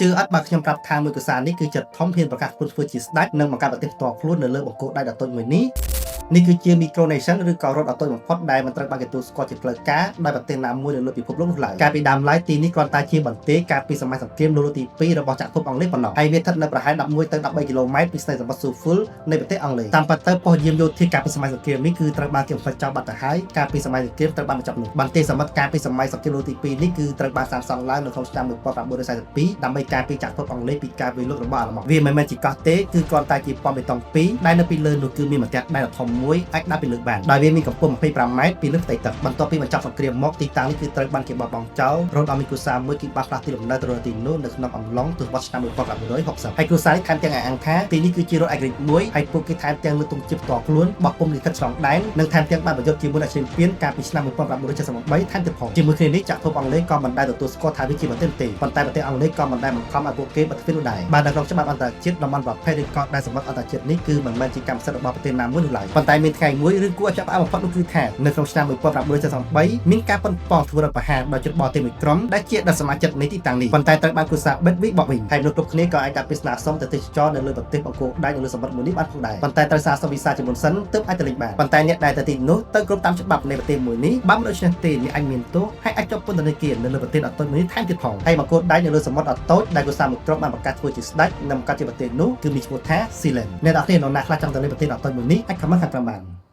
ជឿអត់បើខ្ញុំប្រាប់ថាមួយគ្រួសារនេះគឺចិត្តធំហ៊ានប្រកាសខ្លួនធ្វើជាស្ដេចនិងបង្កើតប្រទេសផ្ទាល់ខ្លួននៅលើបង្គោលដែកដ៏តូចមួយនេះនេះគឺជា Micronation ឬក៏រដ្ឋដ៏តូចបំផុតដែលមិនត្រូវបានគេទទួលស្គាល់ជាផ្លូវការដោយប្រទេសណាមួយនៅលើពិភពលោកនោះឡើយកាលពីដើមឡើយទីនេះគ្រាន់តែជាបន្ទាយកាលពីសម័យសង្គ្រាមលោកទី2របស់ចក្រភពអង់គ្លេសប៉ុណ្ណោះហើយវាស្ថិតនៅប្រហែល11ទៅ13គីឡូម៉ែត្រពីឆ្នេរសមុទ្រ Sulphur នៃប្រទេសអង់គ្លេសតាមពិតទៅប៉ុស្តិ៍យាមយោធាកាលពីសម័យសង្គ្រាមនេះគឺត្រូវបានគេបំផ្លាញចោលបាត់ទៅហើយកាលពីសម័យសង្គ្រាមត្រូវបានបញ្ចប់នោះបន្ទាយសមុទ្រកាលពីសម័យសង្គ្រាមលោកទី2នេះគឺត្រូវបានសាងសង់ឡើងនៅក្នុងឆ្នាំ1942ដើម្បីការពារចក្រភពអង់គ្លេសពីការវាយលុករបស់អាល្លឺម៉ង់វាមិនមែនជាកោះទេគឺគ្រាន់តែជាប៉មបេតុងពីរដែលនៅពីលើនោះគឺមានបន្ទះដែកដ៏ធំមួយអាចដើរពីលើបានដោយវាមានកម្ពស់25ម៉ែត្រពីលើផ្ទៃទឹកបន្ទាប់ពីបញ្ចប់សង្គ្រាមមកទីតាំងនេះគឺត្រូវបានគេបោះបង់ចោលរហូតដល់មានគ្រួសារមួយគឺបានផ្លាស់ទីលំនៅទៅរស់ទីនោះនៅក្នុងអំឡុងទសវត្សរ៍ឆ្នាំ1960ហើយគ្រួសារនេះថែមទាំងអះអាងថាទីនេះគឺជារដ្ឋឯករាជ្យមួយហើយពួកគេថែមទាំងលើកទង់ជាតិផ្ទាល់ខ្លួនបោះពុម្ពលិខិតឆ្លងដែននិងថែមទាំងបានប្រយុទ្ធជាមួយអ្នកឈ្លានពានកាលពីឆ្នាំ1978ថែមទៀតផងជាមួយគ្នានេះចក្រភពអង់គ្លេសក៏មិនដែលទទួលស្គាល់ថាវាជាប្រទេសទេប៉ុន្តែប្រទេសអង់គ្លេសក៏មិនដែលបង្ខំឲ្យពួកគេបិទទ្វារនោះដែរបាទនៅក្នុងច្បាប់អន្តរជាតិតំបន់ប្រភេទឬក៏ដែនសមុទ្រអន្តរជាតិនេះគឺមិនមែនជាកម្មសិទ្ធិរបស់ប្រទេសណាមួយនោះឡើយប៉ុន្តែមានថ្ងៃមួយឬគួរឲ្យចាប់ផ្អើលបំផុតនោះគឺថានៅក្នុងឆ្នាំ1973មានការប៉ុនប៉ងធ្វើរដ្ឋប្រហារដោយជនបរទេសមួយក្រុមដែលជាដល់សមាជិកនៃទីតាំងនេះប៉ុន្តែត្រូវបានគ្រួសារ Bedwick បកវិញហើយមនុស្សគ្រប់គ្នាក៏អាចដាក់ពាក្យស្នើសុំទៅទេសចរនៅលើប្រទេសបង្គោលដែកនៅលើសមុទ្រមួយនេះបានផងដែរប៉ុន្តែត្រូវសារសុំវីសាជាមុនសិនទើបអាចទៅលេងបានប៉ុន្តែអ្នកដែលទៅទីនោះទៅគ្រប់តាមច្បាប់នៃប្រទេសមួយនេះបើមិនដូច្នេះទេអ្នកអាចមានទោសហើយអាចជាប់ពន្ធនាគារនៅលើប្រទេសដ៏តូចមួយនេះថែមទៀតផងហើយបង្គោលដែកនៅលើសមុទ្រដ៏តូចដែលគ្រួសារមួយក្រុមបានបង្កើតធ្វើជាស្ដេចនិងបង្កើតជាប្រទេសនោះគឺមានឈ្មោះថា Sealand អ្នកនរគ្នានរណាខ្លះចង់ទៅលេងប្រទេសដ៏តូចមួយនេះអាច comment ខាងក្រោមបាន។